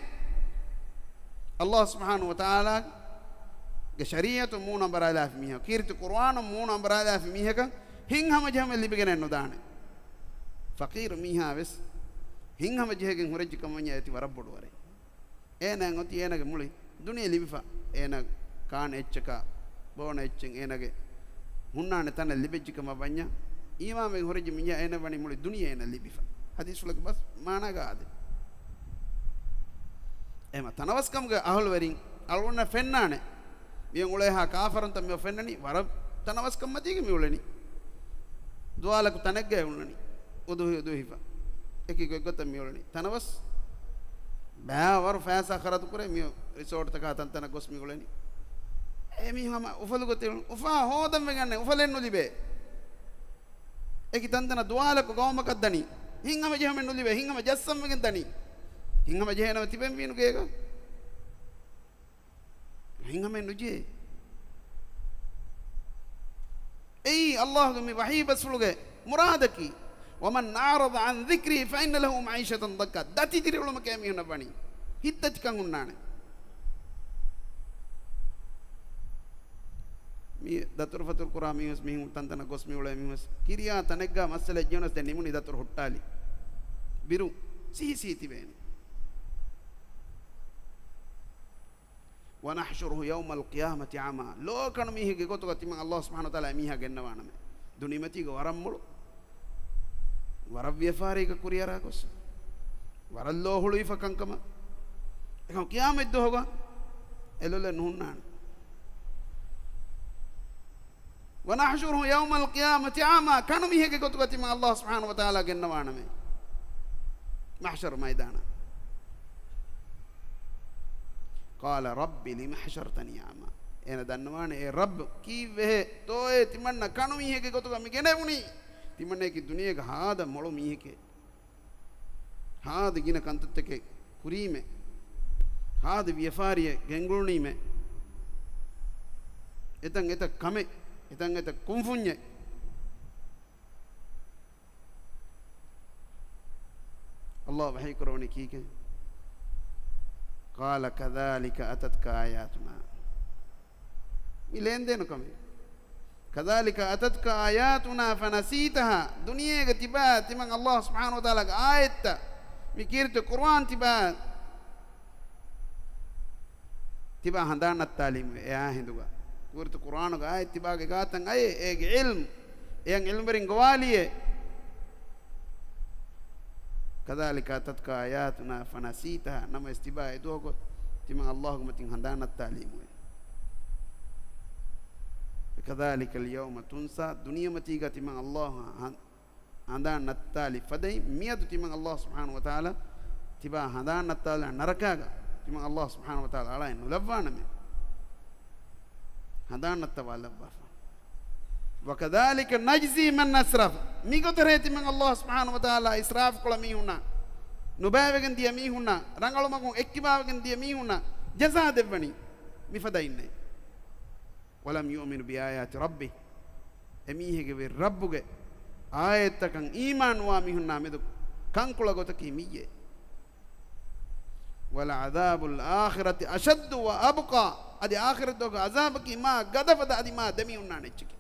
ﷲ ސުބްޙާނަހޫ ވަތަޢާލާގެ ޝަރީޢަތު މޫނު އަނބަރާލާފި މީހަކަށް، ކީރިތި ޤުރުއާނު މޫނު އަނބަރާލާފި މީހަކަށް ހިތްހަމަޖެހުމެއް ލިބިގެނެއް ނުދާނެ. ފަޤީރު މީހާ ވެސް ހިތްހަމަޖެހިގެން ހުރެއްޖެ ކަމަށް ވަންޏާ އޭތި ވަރަށް ބޮޑު ވަރެއް. އޭނާއަށް އޮތީ އޭނާގެ މުޅި ދުނިޔެ ލިބިފަ. އޭނާ ކާނެ އެއްޗަކާ، ބޯނެ އެއްޗެއް އޭނާގެ ހުންނާނެ ތަނެއް ލިބެއްޖެ ކަމަށް ވަންޏާ، އީމާންވެގެން ހުރެއްޖެ މީހާ އޭނަ ވަނީ މުޅި ދުނިޔެ އޭނަ ލިބިފަ. ޙަދީޘްފުޅަކީ ބަސް މާނާގަ އާދެ. އެހެމަ ތަނަވަސްކަމުގެ އަހުލުވެރިން އަޅުގަނޑަށް ފެންނާނެ. މިއޮން އުޅޭހާ ކާފަރުންތައް މިއޮށް ފެންނަނީ، ވަރަށް ތަނަވަސްކަންމަތީގަ މި އުޅެނީ. ދުވާލަކު ތަނެއްގައި އުޅެނީ. އުދުހި އުދުހިފަ. އެކި ގޮތްގޮތަށް މި އުޅެނީ. ތަނަވަސް ބައިވަރު ފައިސާ ޚަރަދު ކުރޭ މި ރިސޯޓްތަކާ ތަންތަނަށް ގޮސް މި އުޅެނީ. އެ މީހުން ހަމަ އުފަލުގަ ތި އުޅެނީ. އުފާ ހޯދަން ވެގެންނެ އުފަލެއް ނުލިބޭ. އެކި ތަންތަނަށް ދުވާލަކު ގައުމަކަށް ދަނީ. ހިތްހަމަޖެހުމެއް ނުލިބޭ. ހިތްހަމަ ޖައްސަން ވެގެން ދަނީ. ހިތްހަމަޖެހޭނަމަ ތިބެންވީނު ގޭގަ. ހިތްހަމައެއް ނުޖެހޭ. އެއީ ﷲގެ މި ވަޙީ ބަސްފުޅުގެ މުރާދަކީ، ومن أعرض عن ذكري فإن له معيشة ضنكا. ދަތި ދިރިއުޅުމަކޭ މީހުންނަށް ވަނީ. ހިތްދަތިކަން ހުންނާނެ. މި ދަތުރުފަތުރު ކުރާ މީހުންވެސް، މީހުން ތަންތަނަށް ގޮސް މި އުޅޭ މީހުންވެސް، ކިރިޔާ ތަނެއްގަ މައްސަލަ އެއްޖެހުނަސް ދެން ނިމުނީ ދަތުރު ހުއްޓާލި. ބިރު ސިހި ސިހި ތިބޭނެ. ونحشره يوم القيامة أعمى. ލޯ ކަނު މީހެއްގެ ގޮތުގަ ތިމަން ﷲ ސުބްޙާނަހޫ ވަތަޢާލާ އެމީހާ ގެންނަވާނަމޭ. ދުނިމަތީގަ ވަރަށް މޮޅު، ވަރަށް ވިޔަފާރީގަ ކުރިއަރާ ގޮސް، ވަރަށް ލޯ ހުޅުވިފަ ކަންކަމަށް. އެކަމަ ޤިޔާމަތް ދުވަހުގަ އެ ލޮލެއް ނުހުންނާނެ. ونحشره يوم القيامة أعمى، ކަނު މީހެއްގެ ގޮތުގަ ތިމަން ﷲ ސުބްޙާނަހޫ ވަތަޢާލާ ގެންނަވާނަމޭ މަޙްޝަރު މައިދާނަށް. قال رب لم حشرتني أعمى. އޭނަ ދަންނަވާނެ، އޭ ރައްބް، ކީއްވެހޭ ތޯއޭ ތިމަންނަ ކަނު މީހެއްގެ ގޮތުގަ މި ގެނެވުނީ؟ ތިމަންނަޔަކީ ދުނިޔޭގަ ހާދަ މޮޅު މީހެކޭ. ހާދަ ގިނަ ކަންތައްތަކެއް ކުރީމެ، ހާދަ ވިޔަފާރިއެއް ގެންގުޅުނީމެ، އެތަން އެތައް ކަމެއް، އެތަން އެތައް ކުންފުންޏެއް. ﷲ ވަޙީކުރަވަނީ ކީކޭ؟ قال كذلك أتتك آياتنا. މި ލޭންދޭނު ކަމެއް. كذلك أتتك آياتنا فنسيتها. ދުނިޔޭގަ ތިބާ ތިމަން ﷲ ސުބްޙާނަހޫ ވަތަޢާލާގެ އާޔަތްތައް، މި ކީރިތި ޤުރުއާން ތިބާ، ތިބާ ހަނދާން ނައްތާލީމު އެއާ ހިނދުގަ. ކީރިތި ޤުރުއާނުގެ އާޔަތް ތިބާގެ ގާތަށް އައޭ، އޭގެ ޢިލްމު، އެޔަށް ޢިލްމުވެރިން ގޮވާލިއޭ. كذلك أتتك آياتنا فنسيتها. ނަމަވެސް ތިބާ އެދުވަހު ތިމަން ﷲގެ މަތިން ހަނދާން ނައްތާލީމުވެ. كذلك اليوم تنسى. ދުނިޔެމަތީގަ ތިމަން ﷲ ހަން-، ހަނދާން ނައްތާލި ފަދައިން، މިއަދު ތިމަން ﷲ ސުބްޙާނަހޫ ވަތަޢާލާ ތިބާ ހަނދާން ނައްތާލާ ނަރަކާގަ ތިމަން ﷲ ސުބްޙާނަހޫ ވަތަޢާލާ އަޅައެއް ނުލައްވާނަމޭ. ހަނދާން ނައްތަވާލައްވާފަ. وكذلك نجزي من أسرف. މިގޮތަށް ތިމަން ﷲ ސުބްޙާނަހޫ ވަތަޢާލާ އިސްރާފުކޮޅަށް މީހުންނާ، ނުބައިވެގެން ދިޔަ މީހުންނާ، ރަނގަޅު މަގުން އެއްކިބާވެގެން ދިޔަ މީހުންނަށް ޖަޒާ ދެއްވަނީ މިފަދައިންނޭ. ولم يؤمن بآيات ربه. އެމީހެއްގެ ވެރި ރައްބުގެ އާޔަތްތަކަށް އީމާން ނުވާ މީހުންނާ މެދު ކަންކޮޅަށް ގޮތަކީ މިއްޔޭ. ولعذاب الآخرة أشد وأبقى. އަދި އާޚިރަތް ދުވަހުގެ ޢަޒާބަކީ މާ ގަދަފަދަ އަދި މާ ދެމިހުންނާނެ އެއްޗަކީ.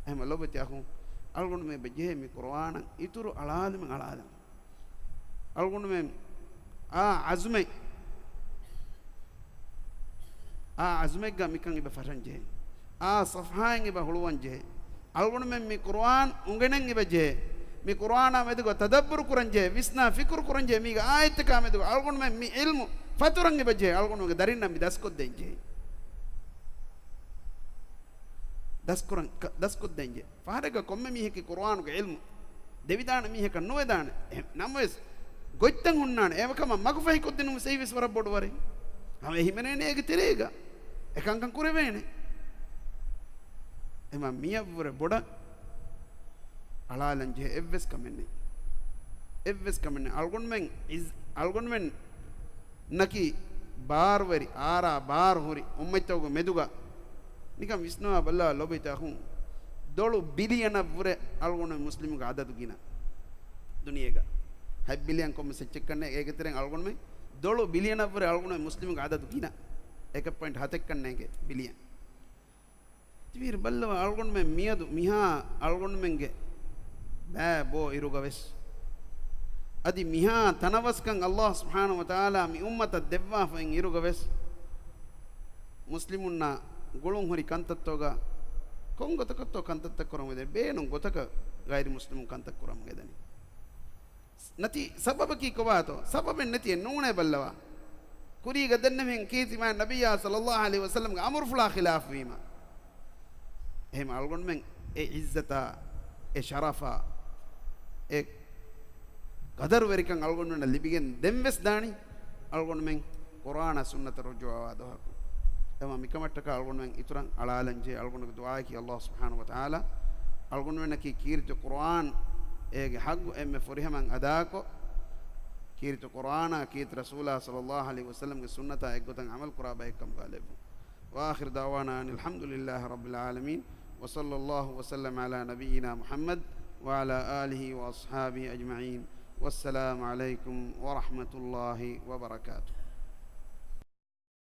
އެހެންމަ ލޮބުވެތި އަޚުން، އަޅުގަނޑުމެން އެބަ ޖެހޭ މި ޤުރުއާނަށް އިތުރު އަޅާލުމެއް އަޅާލަން. އަޅުގަނޑުމެން އާ ޢަޒުމެއް، އާ ޢަޒުމެއްގަ މިކަން އެބަ ފަށަން ޖެހޭ. އާ ޞަފްޙާއިން އެބަ ހުޅުވަން ޖެހޭ. އަޅުގަނޑުމެން މި ޤުރުއާން އުނގެނެން އެބަ ޖެހޭ. މި ޤުރުއާނާ މެދުގަ ތަދައްބުރު ކުރަން ޖެހޭ. ވިސްނާ ފިކުރު ކުރަން ޖެހޭ. މީގެ އާޔަތްތަކާ މެދުގަ އަޅުގަނޑުމެން މި ޢިލްމު ފަތުރަން އެބަ ޖެހޭ. އަޅުގަނޑުމެންގެ ދަރިންނަށް މި ދަސްކޮށްދޭން ޖެހޭ. ދަސްކުރަން، ކަ-، ދަސްކޮށްދޭން ޖެހޭ. ފަހަރެއްގަ ކޮންމެ މީހަކީ ޤުރުއާނުގެ ޢިލްމު ދެވިދާނެ މީހަކަށް ނުވެދާނެ. އެހެން ނަމަވެސް، ގޮތްތައް ހުންނާނެ. އެކަމަށް މަގުފަހިކޮށްދިނުމަށް އެއީވެސް ވަރަށް ބޮޑު ވަރެއް. ހަމަ އެ ހިމެނޭނެ އޭގެ ތެރޭގަ. އެކަންކަން ކުރެވޭނެ. އެމަ މިއަށްވުރެ ބޮޑަށް އަޅާލަން ޖެހޭ އެއްވެސް ކަމެއް ނެތް. އެއްވެސް ކަމެއް ނެތް. އަޅުގަނޑުމެން އިޒް-، އަޅުގަނޑުމެން ނަކީ ބާރުވެރި، އާރާ ބާރު ހުރި އުއްމަތްތަކުގެ މެދުގަ ނިކަން ވިސްނަވާ ބަލާ ލޮބުވެތި އަޚުން، ދޮޅު ބިލިއަނަށްވުރެ އަޅުގަނޑު މުސްލިމުގެ އަދަދު ގިނަ ދުނިޔޭގަ. ހަތް ބިލިއަން ކޮންމެސް އެއްޗެއްކަންނޭ އޭގެ ތެރެއިން އަޅުގަނޑުމެން ދޮޅު ބިލިއަނަށްވުރެ އަޅުގަނޑު މުސްލިމުގެ އަދަދު ގިނަ އެކެއް ޕޮއިންޓް ހަތެއްކަންނޭނގެ ބިލިއަން. ތިވީރު ބައްލަވާ އަޅުގަނޑުމެން މިއަދު މިހާ އަޅުގަނޑުމެންގެ ބައި ބޯ އިރުގަވެސް، އަދި މިހާ ތަނަވަސްކަން ﷲ ސުބްޙާނަހޫ ވަތަޢާލާ މި އުއްމަތަށް ދެއްވާފައި އިރުގަވެސް، މުސްލިމުންނާ ގުޅުންހުރި ކަންތައްތަކުގަ ކޮން ގޮތަކަށްތޯ ކަންތައްތައް ކުރަމުން އެދެނީ، ބޭނުން ގޮތަކަށް ޣައިރި މުސްލިމުން ކަންތައް ކުރަމުން އެދެނީ. ނަތީ ސަބަބަކީ ކޮބާތޯ؟ ސަބަބެއް ނެތިއެއް ނޫނޭ ބައްލަވާ. ކުރީގަ ދެންނެވިން ކީރިތި މާތް ނަބިއްޔާ ޞައްލައްލާހު ޢަލައިހި ވަސައްލަމްގެ އަމުރުފުޅާ ޚިލާފުވީމަ. އެހެން އަޅުގަނޑުމެން އެ ޢިއްޒަތާ، އެ ޝަރަފާ، އެ ޤަދަރުވެރިކަން އަޅުގަނޑުމެންނަށް ލިބިގެން ދެން ވެސް ދާނީ. އަޅުގަނޑުމެން ޤުރްއާނާ ސުންނަތަށް ރުޖޫޢަވާ ދުވަހަކު. އެމަ މިކަމަށްޓަކާ އަޅުގަނޑުމެން އިތުރަށް އަޅާލަން ޖެހޭ އަޅުގަނޑުގެ ދުޢާއަކީ ﷲ ސުބްޙާނަހޫ ވަތަޢާލާ އަޅުގަނޑުމެންނަކީ ކީރިތި ޤުރްއާން އޭގެ ޙައްޤު އެންމެ ފުރިހަމައިން އަދާކޮށް، ކީރިތި ޤުރްއާނާ ކީރިތި ރަސޫލާ ޞައްލައްލާހު ޢަލައިހި ވަސައްލަމްގެ ސުންނަތާ އެއްގޮތަށް ޢަމަލު ކުރާ ބައެއް ކަމުގަ ލެއްވުން. وآخر دعوانا أن الحمد لله رب العالمين، وصلى الله وسلم على نبينا محمد وعلى آله وأصحابه أجمعين، والسلام عليكم ورحمة الله وبركاته.